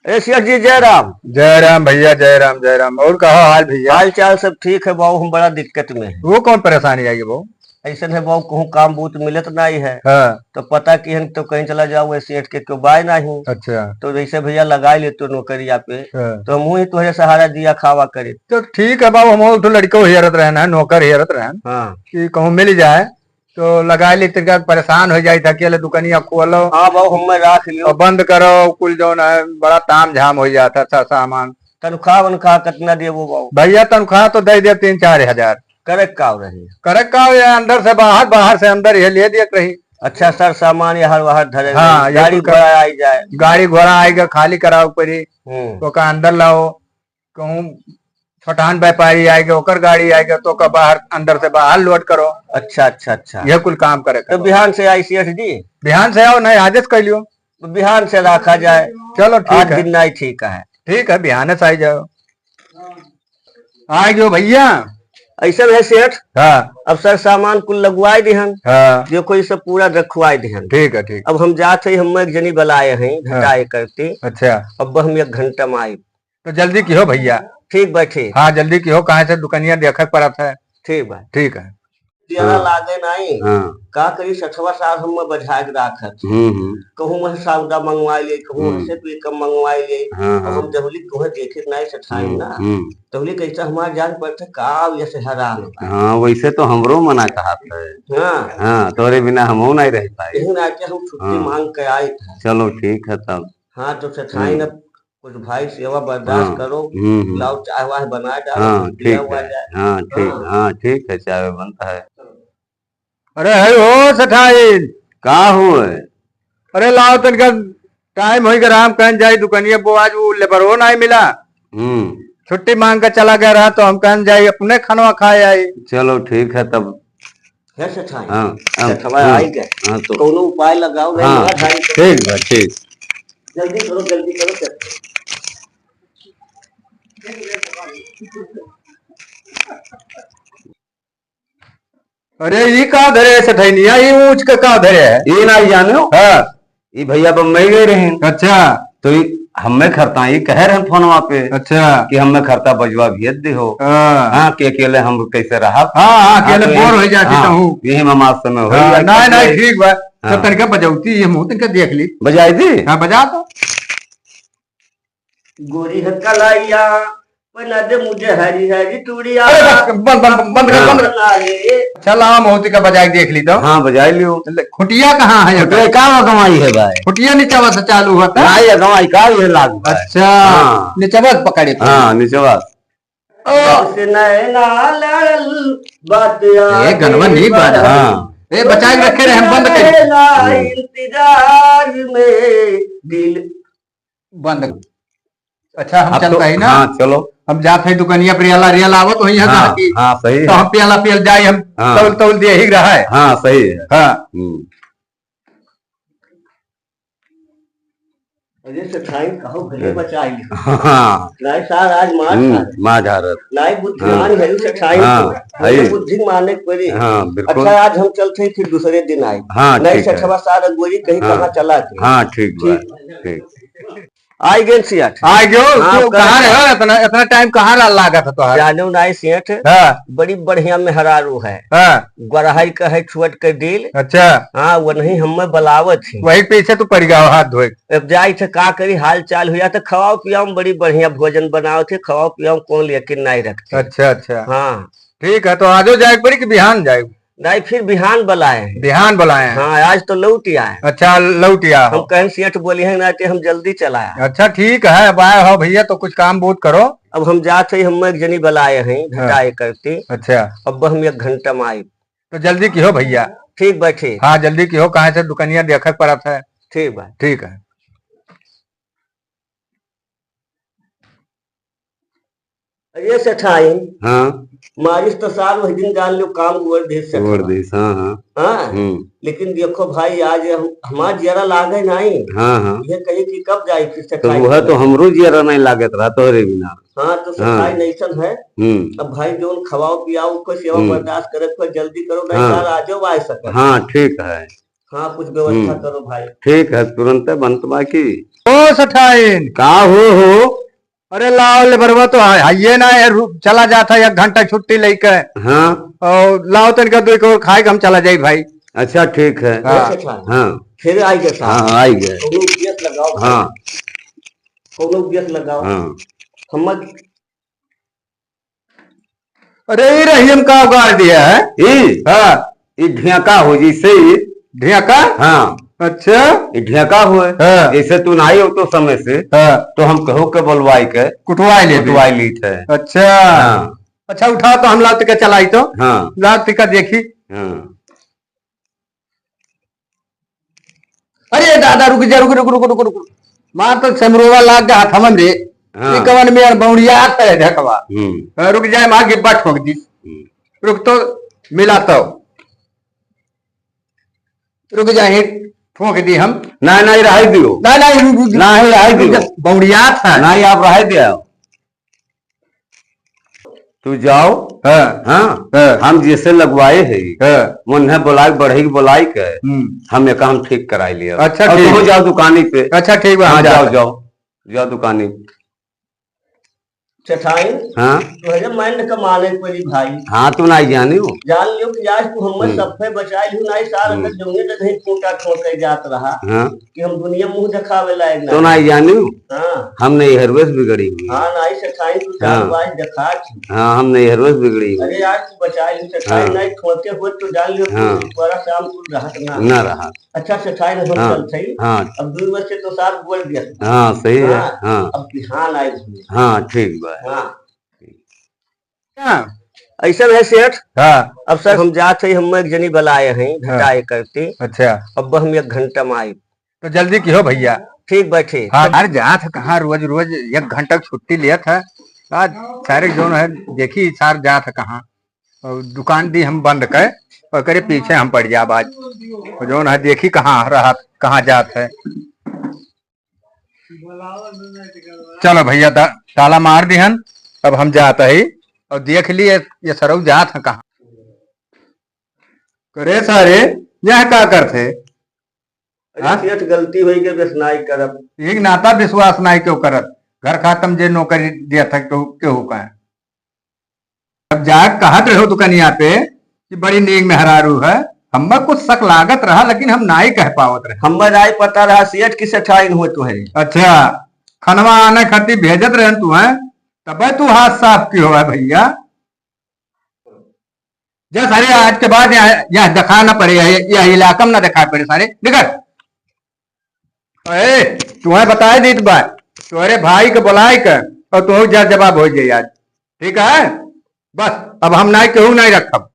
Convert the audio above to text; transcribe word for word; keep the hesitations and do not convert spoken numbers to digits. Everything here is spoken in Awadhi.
ए सेठ जी, जय राम। जय राम भैया, जय राम, जय राम। और कहो हाल भैया? हाल चाल सब ठीक है बाबू, हम बड़ा दिक्कत में है। वो कौन परेशानी आई है बाबू? ऐसन है बाबू, कहूँ काम बूत मिलत नाहीं है। हाँ। तो पता किहन तो कहीं चला जाओ, वह सेठ के क्यों बाय नाहीं। अच्छा। तो जैसे भैया लगाई ले तो नौकरिया पे, हाँ। तो हम ही तुहरे सहारा दिया खावा करे। तो ठीक है बाबू, हम और तो लड़को हेरत रहना है, नौकर हेरत रहन हाँ। कि कहूँ मिल जाए। तो लगाई ली, तनिका परेशान हो जाई था, अकेले दुकनिया खोलो हाँ बाबू, हमें राख लियो। और बंद करो, कुल जौन है, बड़ा ताम झाम हो जाता था सामान। तनख्वाह वनख्वाह कितना देबो बाबू? भैया, तनख्वाह तो दे दे तीन चार हजार। करे का रही? करे का हो, ये अंदर से बाहर, बाहर से अंदर, ये ले दिए रही। अच्छा, सर सामान यहाँ वहाँ धरे हाँ, रही, ये गाड़ी कुल कर घोड़ा आई जाए। गाड़ी घोड़ा आएगा, खाली कराओ पड़ी, हम्म। तो का अंदर लाओ, कहूँ छोटान व्यापारी आएगा, ओकर गाड़ी आएगा, तो का बाहर, अंदर से बाहर लोड करो। अच्छा, अच्छा, अच्छा। यह कुल काम करे तो करो। बिहान से आई सेठ जी? बिहान से आओ, नहीं आदेश कर लियो। तो बिहान से रखा जाए। चलो, ठीक आज है। दिन नहीं ठीक है। ठीक है, बिहान से आई जाओ। आ गयो भैया। ऐसा है सेठ। हाँ। अब सर सामान कुल लगवाए दिहन। हाँ। देखो, ये सब पूरा रखवाए दिहन। ठीक है, ठीक। अब हम जात है, हम एक जनी बुलाए हैं, हाँ। घटाए करती। अच्छा। अब हम एक घंटा में आई। तो जल्दी किहो भैया। ठीक बा, ठीक। हाँ, जल्दी किहो, काहे से दुकनिया देखक पड़त है। ठीक बा। ठीक है। जियरा हाँ। लागे नाई। हाँ। का करी, सठवा साल हम बझाए के राखत। हम्म, हम्म। कहूँ मैं सौदा मंगवा ले, कहूँ हम्म। से पिकअप मंगवा ले। हाँ, अब हाँ। हम जहुली तोहे देखे नाई सठाई हम्म, ना। हम्म। तहुली कैसे हमार जान पड़ते, का अब ये से हैरान होता है। हाँ, वैसे तो हमरो मना कहत है। हाँ। हाँ, तोरे बिना हमहू नहीं रह पाए। यही ना के हम छुट्टी हाँ। मांग के आए थे। चलो, ठीक है तब। हाँ, तो सठाई हम्म। ना कुछ भाई सेवा बर्दाश्त हाँ। करो, हम्म, हम्म। लाओ चाय वाय बना डालो, हाँ, कुछ पिया ठीक हुआ है। जाए। हाँ, ठीक, हाँ। हाँ, ठीक है, चाय बनता है। अरे है हो सेठाइन। का हुए? अरे लाओ तनिका टाइम होई गए, हम कहन जाई दुकनिया बो, आज वो लेबरो नाहीं मिला। हम्म। छुट्टी मांग के चला गया रहा तो हम कहन जाई अपने खनवा खाए आई। चलो ठीक है तब। है सेठाइन? हाँ, हाँ, सेठवा हाँ, आई गए। हाँ, तो कौनो उपाय लगाओ, नहीं हाँ, मार खाई तो। ठीक बा, ठीक। जल्दी करो, जल्दी करो, सेठ। अरे, ई का धरे है सेठैनिया? ई ऊँच के का धरे है? ई ना जानो? हाँ। ई भैया बम्बई गए रहे। अच्छा। तो ई हमें खरता, ई कहे रहन फोनवा पे अच्छा। कि हमें खरता बजवा भेज दे हो। हाँ। हाँ, कि अकेले हम कैसे रहब? हाँ, हाँ, हाँ, अकेले तो बोर यही, हो जाती हाँ, तो हूँ। यही में हमार समय हो हाँ, जाए, नहीं, कब नहीं, जाए? ठीक बा। तो हाँ। तनिका बजौती, ये मुँह तनिका देख ली। बजाई दी? हाँ, बजा तो। गोरी है कलाइया, पहना दे मुझे हरी हरी चूड़िया। अरे बस, बंद, बंद, बंद कर, बंद कर। बना ले। अच्छा, लावा मोहती का बजाय देख ली तो। हाँ, बजाय लियो। ले, खुटिया कहाँ है खुटिया अगर? का कमाई है भाई? खुटिया नीचे से चालू होता है। नहीं, कमाई का ये लागू है। अच्छा, हाँ। नीचे बस पकड़े थे। हाँ, नीचे बस। ओ। से नैना लड़ल बात ए, गनवा नहीं बात। हाँ। ए, बचा के रखे रहे, हम बंद कर। नैना हम्म। इंतजार में दिल बंद। अच्छा, हम अब तो, चलता ही ना। हाँ, चलो। हम जात है दुकानिया पर, रियाला, रियाला आवत वही है हाँ, कहाँ की? हाँ, सही तो है। हम प्याला पियल जाए, हम हाँ। तौल, तौल दिए ही रहा है। हाँ, सही है। हाँ। हम्म। अरे सेठाइन कहो भले हम्म। बचाई। हाँ। नाई सार आज मार हम्म, खा रहे। मार खा रहे। नाई बुद्धिमान हाँ। है सेठाइन हाँ, तो। है। बुद्धि माने के पड़ी। हाँ, बिल्कुल। अच्छा, आज हम चलते हैं, फिर दूसरे दिन आए। हाँ, नाई ठीक है। सेठवा सार अगुवाई कहीं हाँ। कहाँ चला गए। हाँ, ठीक बा। ठीक। ठीक। आई गेल सियाठ। आ गयो, हाँ, तू कहाँ रहे हो? इतना, इतना टाइम कहाँ रह लागा था तोहार? जाने नाई सेठ। हाँ। बड़ी बढ़िया मेहरारू है। हाँ। गोरहाई का है छुअट के दिल। अच्छा। हाँ, वो नहीं हमें बलावत थी। वही पीछे तू पड़ गया हो हाथ धोए। अब जाई थे का करी, हाल चाल हुआ तो खवाओ पियाओ, बड़ी बढ़िया भोजन बनाओ थे, खवाओ पियाओ, कौन लेकिन नहीं रखते। अच्छा, अच्छा। हाँ। ठीक है, तो आजो जाए पड़ी कि बिहान जाए? नहीं, फिर बिहान बुलाए हैं। बिहान बुलाए हैं। हाँ, आज तो लौट ही आए। अच्छा, लौट ही आए हम हो। कहें सेठ बोली है ना, कि हम जल्दी चला आए। अच्छा, ठीक है, अब आए हो भैया, तो कुछ काम बहुत करो। अब हम जात है, हम एक जनी बुलाए हैं, हाँ। घटाए करती। अच्छा। अब हम एक घंटा में आई। तो जल्दी किहो भैया। ठीक बा, ठीक। हाँ, जल्दी किहो, काहे से दुकनिया देखक पड़त है। ठीक बा। ठीक है। अरे सेठाइन, हाँ। मारिस तो सार वही दिन जान लो काम गोर देस सेठवा। गोर देस, हाँ, हाँ। हाँ, हम्म। लेकिन देखो भाई, आज हम, हमार जियरा लागे नहीं। हाँ, हाँ। ये कही कि कब जाई फिर तो सेठाइन वह तो कने। हमरो जियरा नहीं लागत रहा तोहरे बिना। हाँ, तो हाँ। सेठाइन ऐसन है। हम्म। अब भाई जोन खवाओ पियाओ, कोई सेवा हम्म। बर्दाश्त करे, कोई जल्दी करो, नहीं हाँ। सार आजो आ सके। हाँ, ठीक है। हाँ, कुछ व्यवस्था हम्म। करो भाई। ठीक है, तुरंते बनत बा की। ओ सेठाइन। का हो, हो? अरे लाओ, लेबरवा तो है, हइये ना है, रु-, चला जात है, एक घंटा छुट्टी लेके। हाँ। और लाओ तनिका दो एक और खाए के हम चला जाई भाई। अच्छा, ठीक है। हाँ। अच्छा, अच्छा। हाँ। फिर आई गए साहब। हाँ, आई गए। कौनो उद्देश्य लगाओ भाई। हाँ। कौनो उद्देश्य लगाओ। हाँ। हम अरे, ई रहीम का उगाड़ दिया है? ई? हाँ। ई ढेंका हो जैसे ई। ढेंका? हाँ। अच्छा। ई ढेंका होए। हाँ। जैसे तू नाई हो तो समय से, हाँ। तो हम कहू के बोलवाई के कुटवाई लेबे। कुटवाई लीत है। अच्छा। हाँ। अच्छा, उठाओ तो हम लात के चलाई तो। हाँ। लात के देखी। हाँ। अरे दादा, रुक जा, रुक, रुक, रुक, रुक, रुक। मार तो सेमरोवा लाग गया हाथवन रे। हाँ। ये कवन में यार बौड़ियात है ढेकवा। हम्म। हाँ, रुक जाए, मार गिब्बा ठोक दी। हम्म। रुक तो, मिला तो। रुक जाए, ठोक दी हम। ना, ना, ये रहाई दियो। ना, ना, ये रुक, रुक, ना, ये रहाई रुक दियो। जा, बौड़ियात है। ना, ये आप रहाई दियो। तू जाओ। हाँ। हाँ। हाँ। हम जैसे लगवाए है, हाँ। मुन्ने बोलाई, बढ़ई बोलाई के, हम्म। हम एका हम ठीक कराई लिया। अच्छा, और ठीक। तू जाओ दुकानी पे। अच्छा, ठीक बा, हम हाँ, जाओ, जाओ। जाओ, जाओ दुकानी पे। सेठाइन, हाँ। तुहरे mind का माने पड़ी भाई। हाँ, तू नाई जानी हो। जान लियो कि आज तू हम्मे हम्म। सफे बचाई लियो, नाई सार हम्म। अगर जौने जगह खूंटा ठोके जात रहा। हाँ। कि हम दुनिया मुंह देखावे लायक तो ना। नाई जानी हो। हाँ। हम नैहरवे से बिगड़ी हुई। हाँ, नाई सेठाइन, तू हाँ। चालबाज देखा छी। हाँ, हम नैहरवे से बिगड़ी हुई। अरे यार, तू बचाई लियो सेठाइन, हाँ। नाई ठोके होत तो जान लियो कि हाँ। तोरा साम कुल रहत ना। ना रहा। अच्छा सेठाइन, हम हाँ। चलत हई। हाँ। अब दुई बजे तो सार बोल दिया। हाँ, सही है। हाँ। हाँ। अब बिहान आए घूमे। हाँ, ठीक बा। हाँ। हाँ। ऐसन है सेठ। हाँ। अब सर हम जात हई, हम एक जनी बुलाए हैं, हाँ। घटाए करती। अच्छा। अब हम एक घंटा में आई। तो जल्दी किहो भैया। ठीक बा, ठीक। हाँ, अरे जात है कहाँ रोज रोज एक घंटा की छुट्टी लिया था। आज सारे जौन है, देखी सार जात है कहाँ। और दुकान दी हम बंद कर, ओकरे पीछे हम पड़ जाब आज। और जौन है, देखी कहाँ रहत, कहाँ जात है। चलो भैया, ता-, ताला मार दिहन, अब हम जात हई। और देख लिए, ये सरऊ जात है कहाँ। करे सारे, यह का करत है? अरे हाँ? सेठ, गलती होई के बस नाई करब। एक नाता विश्वास नाई क्यों करत? घर खातम जे नौकरी दिया था तो केहू का है। अब जाके कहत रहो दुकनिया पे कि बड़ी नीक मेहरारू है, हम्मे कुछ शक लागत रहा, लेकिन हम नाई कह पावत रहे। हम्मे नाई पता रहा सेठ कि सेठाइन हुए तो है। अच्छा, खनवा आने खातिर भेजत रहन तू है, तबे तू हाथ साफ की होगा भैया। जा सारे, आज के बाद यहाँ, यहाँ दिखा ना पड़े, यह, यह इलाका में ना दिखा पड़े सारे, निकल। ए, तुम्हें बताए दीत बा, तुम्हारे भाई के बुलाए के और तुम जर जवाब हो जाए आज, ठीक है? बस, अब हम नाई केहू नाई रखब।